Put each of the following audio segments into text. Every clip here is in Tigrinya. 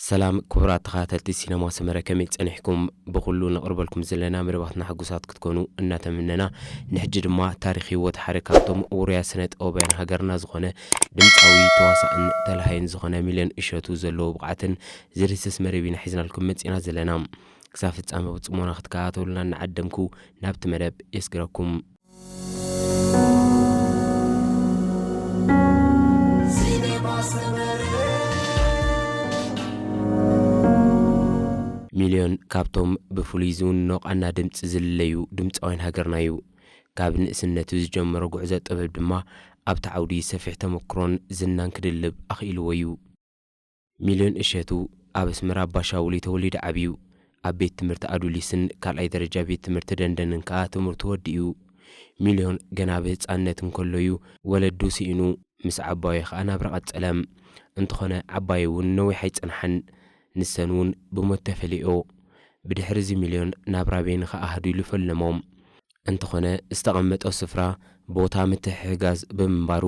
ሰላም ክቡራት ተኸታተልቲ ሲነማ ሰመረ፣ ከመይ ጸኒሕኩም? ብኹሉ ነቕርበልኩም ዘለና መደባትና ሕጉሳት ክትኮኑ እናተመነና፣ ንሕጂ ድማ ታሪኽ ህይወት ሓደ ካብቶም ውሩያት ስነ ጥበባውያን ሃገርና ዝኾነ ድምጻዊ፣ ተዋሳእን ተላሃይን ዝኾነ ሚልዮን እሸቱ ዘለዎ ብቕዓትን ዝድህስስ መደብ ኢና ሒዝናልኩም መጺና ዘለና። ክሳብ ፍጻመ ብጽሞና ክትከታተሉና እናዓደምኩ፣ ናብቲ መደብ የስግረኩም። ሚልዮን ካብቶም ብፍሉይ ዝውንኖ ቃና ድምጺ ዝልለዩ ድምጻውያን ሃገርና እዩ። ካብ ንእስነቱ ዝጀመሮ ጉዕዞ ጥበብ ድማ ኣብቲ ዓውዲ ሰፊሕ ተመክሮን ዝናን ክድልብ ኣኽኢልዎ እዩ። ሚልዮን እሸቱ ኣብ ኣስመራ ኣባሻውል እዩ ተወሊዱ ዓብዩ። ኣብ ቤት ትምህርቲ ኣዱሊስን ካልኣይ ደረጃ ቤት ትምህርቲ ደንደንን ከኣ ትምህርቱ ወዲኡ። ሚልዮን ገና ብህጻንነት እንከሎ እዩ ወለዱ ስኢኑ፣ ምስ ዓባዩ ከኣ ናብራ ቀጸለ። እንተኾነ ዓባዩ እውን ነዊሕ ኣይጸንሓን። ንሰን እውን ብሞት ተፈሊኦ። ብድሕሪ እዚ ሚልዮን ናብራ በይንኻ ኣህዱ ኢሉ ፈለሞ። እንተኾነ ዝተቐመጦ ስፍራ ቦታ ምትሕግጋዝ ብምንባሩ፣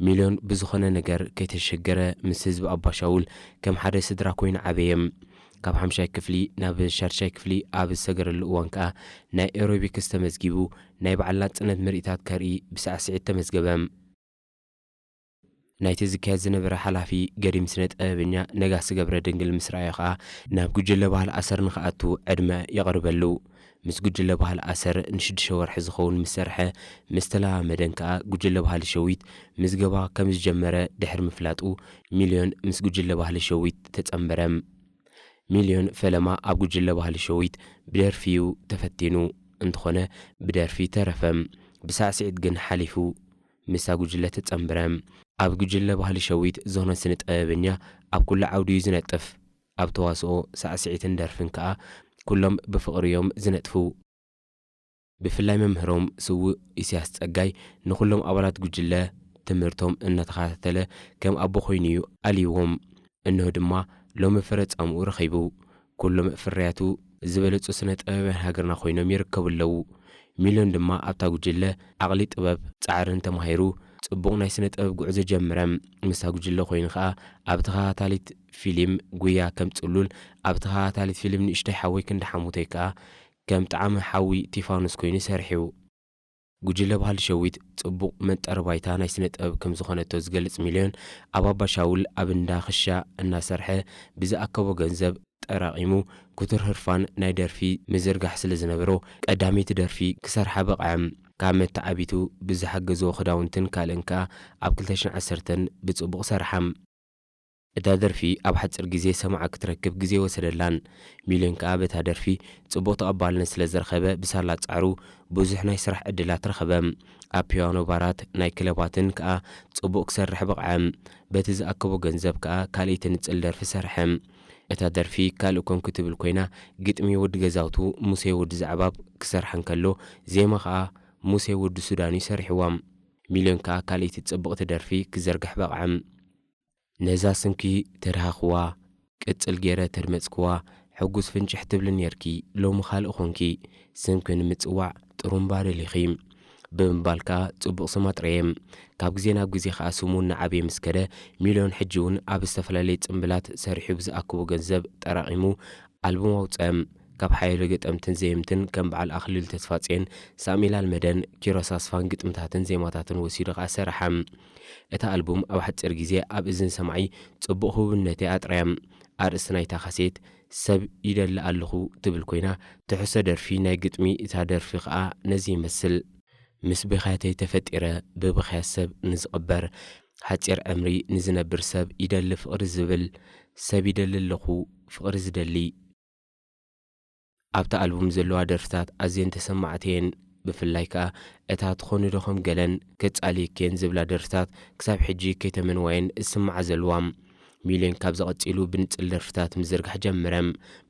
ሚልዮን ብዝኾነ ነገር ከይተሸገረ ምስ ህዝቢ ኣባሻውል ከም ሓደ ስድራ ኮይኑ ዓበየ። ካብ ሓምሻይ ክፍሊ ናብ ሻድሻይ ክፍሊ ኣብ ዝሰገረሉ እዋን ከኣ ናይ ኤሮቢክስ ተመዝጊቡ ናይ በዓል ናጽነት ምርኢታት ከርኢ ብሳዕስዒት ተመዝገበ። ናይቲ ዝካየድ ዝነበረ ሓላፊ ገዲም ስነ ጥበበኛ ነጋሲ ገብረ ድንግል ምስ ረኣዮ ከኣ ናብ ጉጅለ ባህሊ ኣሰር ንኽኣቱ ዕድመ የቕርበሉ። ምስ ጉጅለ ባህሊ ኣሰር ንሽዱሽተ ወርሒ ዝኸውን ምስ ሰርሐ፣ ምስ ተለማመደን ከኣ ጉጅለ ባህሊ ሸዊት ምዝገባ ከም ዝጀመረ ድሕሪ ምፍላጡ፣ ሚልዮን ምስ ጉጅለ ባህሊ ሸዊት ተጸንበረ። ሚልዮን ፈለማ ኣብ ጉጅለ ባህሊ ሸዊት ብደርፊ እዩ ተፈቲኑ። እንተኾነ ብደርፊ ተረፈ። ብሳዕስዒት ግን ሓሊፉ ምስታ ጉጅለ ተጸንበረ። ኣብ ጉጅለ ባህሊ ሸዊት ዝኾነ ስነ ጥበበኛ ኣብ ኩሉ ዓውዲ እዩ ዝነጥፍ። ኣብ ተዋስኦ፣ ሳዕስዒትን ደርፍን ከኣ ኩሎም ብፍቕሪ እዮም ዝነጥፉ። ብፍላይ መምህሮም ስዉእ ኢሳያስ ጸጋይ ንኹሎም ኣባላት ጉጅለ ትምህርቶም እናተኸታተለ ከም ኣቦ ኮይኑ እዩ ኣልይዎም። እንሆ ድማ ሎሚ ፍረ ጻምኡ ረኺቡ። ኩሎም ፍርያቱ ዝበለጹ ስነ ጥበባውያን ሃገርና ኮይኖም ይርከቡ ኣለዉ። ሚልዮን ድማ ኣብታ ጉጅለ ዓቕሊ ጥበብ ጻዕርን ተማሂሩ ጽቡቕ ናይ ስነ ጥበብ ጉዕዞ ጀመረ። ምስታ ጉጅለ ኮይኑ ከኣ ኣብ ተኸታታሊት ፊልም ጉያ ከም ጽሉል፣ ኣብ ተኸታታሊት ፊልም ንእሽተይ ሓወይ ክንዲ ሓሙተይ ከኣ ከም ጣዕሚ ሓዊ ቲፋኖስ ኮይኑ ሰሪሑ። ጉጅለ ባህሊ ሸዊት ጽቡቕ መንጠሪ ባይታ ናይ ስነ ጥበብ ከም ዝኾነቶ ዝገልጽ ሚልዮን፣ ኣብ ኣባሻውል ኣብ እንዳ ክሻ እናሰርሐ ብዝኣከቦ ገንዘብ ጠራቒሙ ክቱር ህርፋን ናይ ደርፊ ምዝርጋሕ ስለ ዝነበሮ፣ ቀዳመይቲ ደርፊ ክሰርሓ በቕዐ። ካብ መተዓቢቱ ብዝሓገዝዎ ክዳውንትን ካልእን ከኣ ኣብ ክልተ ሽሕን ዓሰርተን ብጽቡቕ ሰርሓ። እታ ደርፊ ኣብ ሓጺር ግዜ ሰማዒ ክትረክብ ግዜ ወሰደላን። ሚልዮን ከኣ በታ ደርፊ ጽቡቕ ተቐባልነት ስለ ዝረኸበ፣ ብሳላ ጻዕሩ ብዙሕ ናይ ስራሕ ዕድላት ረኸበ። ኣብ ፒያኖ ባራት፣ ናይ ክለባትን ከኣ ጽቡቕ ክሰርሕ በቕዐ። በቲ ዝኣከቦ ገንዘብ ከኣ ካልኣይቲ ንጽል ደርፊ ሰርሐ። እታ ደርፊ ካልእ ኮንኩ ትብል ኮይና፣ ግጥሚ ወዲ ገዛውቱ ሙሴ ወዲ ዛዕባብ ክሰርሓ እንከሎ፣ ዜማ ከኣ ሙሴ ወዲ ሱዳን እዩ ሰሪሕዋ። ሚልዮን ከኣ ካልኣይቲ ጽብቕቲ ደርፊ ክዘርግሕ በቕዐ። ነዛ ስምኪ ተድሃኽዋ፣ ቅጽል ገይረ ተድመጽክዋ፣ ሕጉስ ፍንጭሕ ትብሊ ኔርኪ፣ ሎሚ ካልእ ኾንኪ፣ ስምኪ ንምጽዋዕ ጥሩምባ ደሊኺ ብምባል ከኣ ጽቡቕ ስም ኣጥረየ። ካብ ግዜ ናብ ግዜ ከኣ ስሙ እናዓበየ ምስ ከደ፣ ሚልዮን ሕጂ እውን ኣብ ዝተፈላለየ ጽምብላት ሰሪሑ ብዝኣክቦ ገንዘብ ጠራቒሙ ኣልቡም ኣውጸ። ካብ ሓያሎ ገጠምትን ዘየምትን ከም በዓል ኣኽሊሉ ተስፋጽዮን፣ ሳሙኤል ኣልመደን ኪሮስ ኣስፋን ግጥምታትን ዜማታትን ወሲዱ ከኣ ሰረሓ። እታ ኣልቡም ኣብ ሓጺር ግዜ ኣብ እዝኒ ሰማዒ ጽቡቕ ህቡብነት እያ ኣጥርያ። ኣርእስቲ ናይታ ካሴት ሰብ ይደሊ ኣለኹ ትብል ኮይና፣ ትሕዝቶ ደርፊ ናይ ግጥሚ እታ ደርፊ ከኣ ነዚ ይመስል። ምስ ብኽያተይ ተፈጢረ፣ ብብኽያት ሰብ ንዝቕበር፣ ሓጺር ዕምሪ ንዝነብር ሰብ ይደሊ ፍቕሪ ዝብል፣ ሰብ ይደሊ ኣለኹ ፍቕሪ ዝደሊ። ኣብታ ኣልቡም ዘለዋ ደርፍታት ኣዝየን ተሰማዕቲ እየን። ብፍላይ ከኣ እታ ትኾኒ ዶ ከም ገለን ከጻልየኪ እየን ዝብላ ደርፍታት ክሳብ ሕጂ ከይተመንዋየን ዝስምዓ ዘለዋ። ሚልዮን ካብዚ ቀጺሉ ብንጽል ደርፍታት ምዝርጋሕ ጀመረ።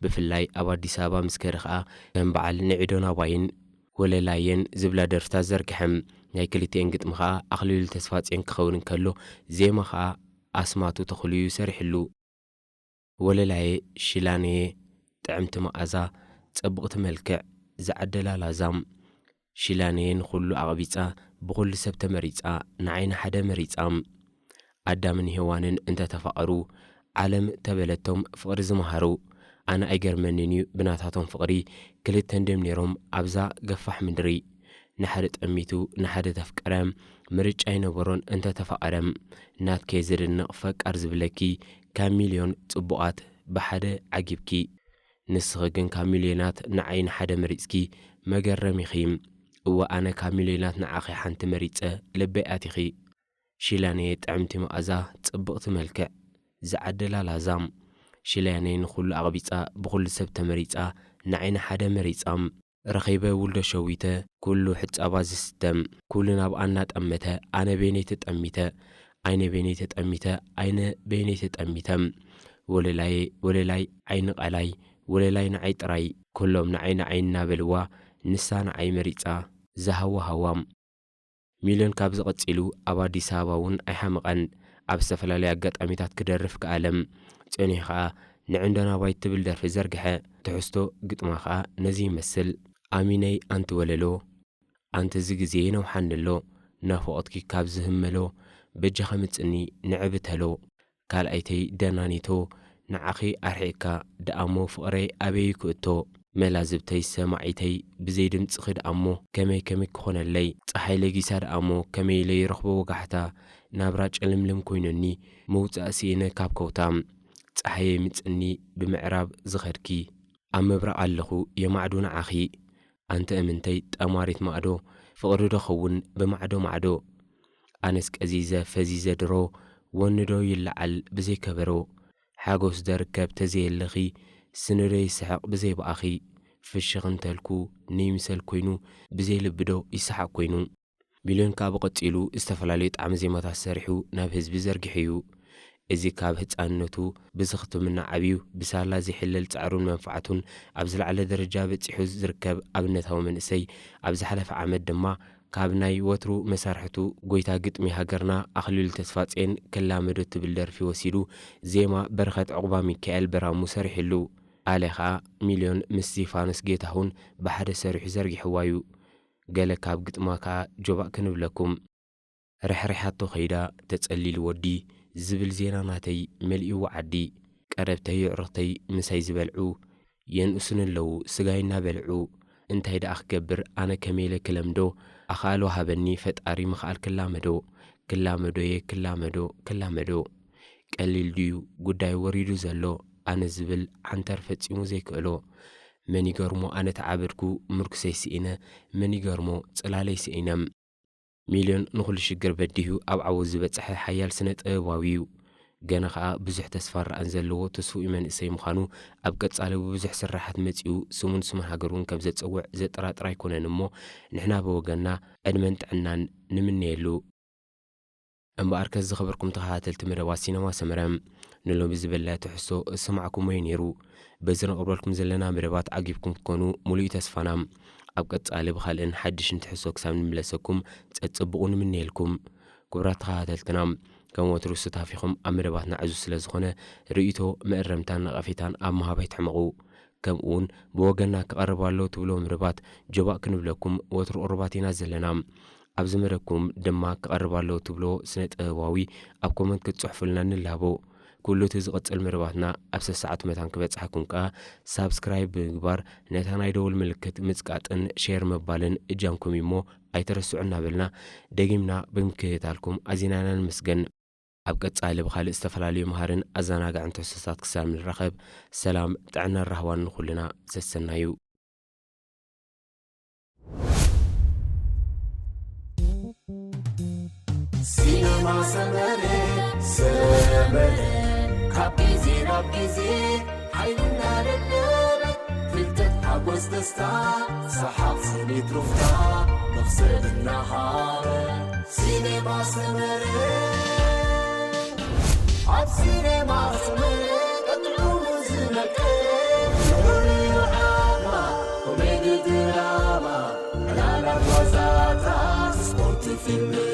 ብፍላይ ኣብ ኣዲስ ኣበባ ምስ ከደ ከኣ ከም በዓል ንዒዶ ናባይን ወለላየን ዝብላ ደርፍታት ዘርግሐ። ናይ ክልቲኤን ግጥሚ ከኣ ኣኽሊሉ ተስፋጽዮን ክኸውን እንከሎ፣ ዜማ ከኣ ኣስማቱ ተኽሉ እዩ ሰሪሕሉ። ወለላየ ሽላነየ ጥዕምቲ መኣዛ፣ ጽብቕቲ መልክዕ፣ ዝዓደላ ላዛ። ሽላነየ ንኹሉ ኣቕቢጻ፣ ብኹሉ ሰብ ተመሪጻ፣ ንዓይ ንሓደ መሪጻ። ኣዳምን ሄዋንን እንተተፋቐሩ፣ ዓለም ተበለቶም ፍቕሪ ዝመሃሩ። ኣነ ኣይገርመንን እዩ ብናታቶም ፍቕሪ ክልተ እንድዮም ነይሮም ኣብዛ ገፋሕ ምድሪ። ንሓደ ጠሚቱ ንሓደ ተፍቀረ ምርጫ ኣይነበሮን እንተ ተፋቐረ። ናትከይ ዝድነቕ ፈቃር ዝብለኪ ካብ ሚልዮን ጽቡቓት ብሓደ ዓጊብኪ። ንስኺ ግን ካብ ሚልዮናት ንዓይ ንሓደ መሪጽኪ መገረም ኢኺ። እወ ኣነ ካብ ሚልዮናት ንዓኺ ሓንቲ መሪጸ ልበይ ኣቲኺ። ሽላነየ ጥዕምቲ መኣዛ ጽብቕቲ መልክዕ ዝዓደላ ላዛ። ሽላነይ ንኹሉ ኣቕቢጻ ብኹሉ ሰብ ተመሪጻ ንዓይ ንሓደ መሪጻ። ረኺበ ውልዶ ሸዊተ ኩሉ ሕጻባ ዝስተም ኩሉ ናብኣ እናጠመተ ኣነ በይነይ ተጠሚተ ኣይነ በይነይ ተጠሚተ ኣይነ በይነይ ተጠሚተ። ወለላየ ወለላይ ዓይኒ ቃላይ ወለላይ ንዓይ ጥራይ ኩሎም ንዓይ ንዓይ እናበልዋ ንሳ ንዓይ መሪጻ ዝሃዋ ሃዋ። ሚልዮን ካብዚ ቀጺሉ ኣብ ኣዲስ ኣበባ እውን ኣይሓመቐን። ኣብ ዝተፈላለዩ ኣጋጣሚታት ክደርፍ ክኣለም። ጸኒሑ ኸኣ ንዕንዶ ናባይ ትብል ደርፊ ዘርግሐ። ትሕዝቶ ግጥማ ኸኣ ነዚ ይመስል። ኣሚነይ ኣንቲ ወለሎ፣ ኣንቲ እዚ ግዜ ይነውሓኒ ኣሎ። ናፍቖትኪ ካብ ዝህመሎ፣ በጃኺ ምጽኒ ንዕብተሎ። ካልኣይተይ ደናኒቶ፣ ንዓኺ ኣርሒቕካ ደኣሞ ፍቕረይ ኣበይ ክእቶ? መላዝብተይ ሰማዒተይ ብዘይ ድምጽኺ ደኣሞ ከመይ ከመይ ክኾነለይ? ጸሓይ ለጊሳ ደኣሞ ከመይ ኢለ ይረኽቦ ወጋሕታ? ናብራ ጨልምልም ኮይኑኒ ምውጻእ ስኢነ ካብ ከውታ። ጸሓየይ ምጽኒ ብምዕራብ ዝኸድኪ ኣብ ምብራቕ ኣለኹ የማዕዱ ንዓኺ። ኣንቲ እምንተይ ጠማሪት ማዕዶ ፍቕሪ ዶ ኸውን ብማዕዶ ማዕዶ? ኣነስ ቀዚዘ ፈዚዘ ድሮ ወኒ ዶ ይለዓል ብዘይ ከበሮ? ሓጎስ ዶ ርከብ ተዘየለኺ ስኒ ዶ ይስሕቕ ብዘይ ብኣኺ? ፍሽኽ እንተልኩ ንይምሰል ኮይኑ ብዘይ ልቢ ዶ ይሰሓቕ ኮይኑ? ሚልዮን ከኣ ብቐጺሉ ዝተፈላለዩ ጣዕሚ ዜማታት ሰሪሑ ናብ ህዝቢ ዘርጊሑ እዩ። እዚ ካብ ህጻንነቱ ብዝኽትምና ዓብዩ ብሳላ ዘይሕለል ጻዕሩን መንፍዓቱን ኣብ ዝለዓለ ደረጃ በጺሑ ዝርከብ ኣብነታዊ መንእሰይ ኣብ ዝሓለፈ ዓመት ድማ ካብ ናይ ወትሩ መሳርሕቱ ጎይታ ግጥሚ ሃገርና ኣኽሊሉ ተስፋጼን ክላመዶ ትብል ደርፊ ወሲዱ ዜማ በረኸት ዕቑባ ሚካኤል በራሙ ሰሪሕሉ። ኣለ ኸኣ ሚልዮን ምስ ስቲፋኖስ ጌታሁን ብሓደ ሰሪሑ ዘርጊሕዋ እዩ። ገለ ካብ ግጥማ ከኣ ጆባእ ክንብለኩም። ርሕሪሓቶ ኸይዳ ተጸሊሉ ወዲ ዝብል ዜና ናተይ መሊእዎ ዓዲ። ቀረብተይ የዕሩኽተይ ምሳይ ዝበልዑ የንእሱኒ ኣለዉ ስጋይ እናበልዑ። እንታይ ደኣ ክገብር ኣነ ከመይ ኢለ ክለምዶ? ኣኽኣሎ ሃበኒ ፈጣሪ ምኽኣል ክላመዶ። ክላመዶ'የ ክላመዶ ክላመዶ። ቀሊል ድዩ ጉዳይ ወሪዱ ዘሎ? ኣነ ዝብል ዓንተር ፈጺሙ ዘይክእሎ። መን ይገርሞ ኣነ ተዓበድኩ ምርኩሰይ ስኢነ። መን ይገርሞ ጽላለይ ስኢነ። ሚልዮን ንኹሉ ሽግር በዲሁ ኣብ ዓወት ዝበጽሐ ሓያል ስነ ጥበባዊ እዩ። ገና ኸኣ ብዙሕ ተስፋን ራእን ዘለዎ ትስፉው መንእሰይ ምዃኑ ኣብ ቀጻሊ ብብዙሕ ስራሓት መጺኡ ስሙን ስምን ሃገሩን ከም ዘጸውዕ ዘጠራጥር ኣይኮነን እሞ ንሕና ብወገንና ዕድመን ጥዕናን ንምነየሉ። እምበኣርከስ ዝኸበርኩም ተኸታተልቲ መደባት ሲነማ ሰመረ ንሎሚ ዝበልና ትሕዝቶ ዝሰማዕኩሞ እዩ ነይሩ። በዚ ነቕርበልኩም ዘለና መደባት ዓጊብኩም ክትኮኑ ሙሉእ እዩ ተስፋና። ኣብ ቀጻሊ ብኻልእን ሓድሽን ትሕዝቶ ክሳብ ንምለሰኩም ጸጽብቑ ንምነየልኩም። ክቡራት ተኸታተልትና ከም ወትሩ ሱታፊኹም ኣብ መደባትና ዕዙዝ ስለ ዝኾነ ርእይቶ፣ መእረምታን ነቐፌታን ኣብ ምሃብ ኣይትሕመቑ። ከምኡውን ብወገንና ክቐርብ ኣሎ ትብሎ መደባት ጆባእ ክንብለኩም ወትሩ ቅሩባት ኢና ዘለና። ኣብዚ መደብኩም ድማ ክቐርብ ኣሎ ትብሎ ስነ ጥበባዊ ኣብ ኮመንት ክትጽሕፉልና ንላቦ። ኩሉ እቲ ዝቕጽል መደባትና ኣብ ሰሰዓቱ መታን ክበጽሓኩም ከኣ ሳብስክራይብ ብምግባር ነታ ናይ ደወል ምልክት ምጽቃጥን ሼር ምባልን እጃምኩም እዩ እሞ ኣይትረስዑ እናበልና ደጊምና ብምክትታልኩም ኣዚና ኢና ንምስገን። ኣብ ቀጻሊ ብኻልእ ዝተፈላለዩ መሃርን ኣዘናጋዕን ትሕዝቶታት ክሳብ ንራኸብ ሰላም ጥዕናን ራህዋን ንኹልና ሰሰናዩ። ሲነማ ሰመረ ሰመረ ካብ ግዜ ናብ ግዜ ሓይልና ደደበ ፍልጠት ሓጎስ ደስታ ሰሓቕ ስኒት ሩፍታ መኽሰብ እናሃበ ሲነማ ሰመረ ኣብ ሲነማ ሰመረ ቀጥዑ ዝነቀ ንዑ ዓማ ኮሜዲ ድራማ ዕላላት ዋዛታት ስፖርት ፊልም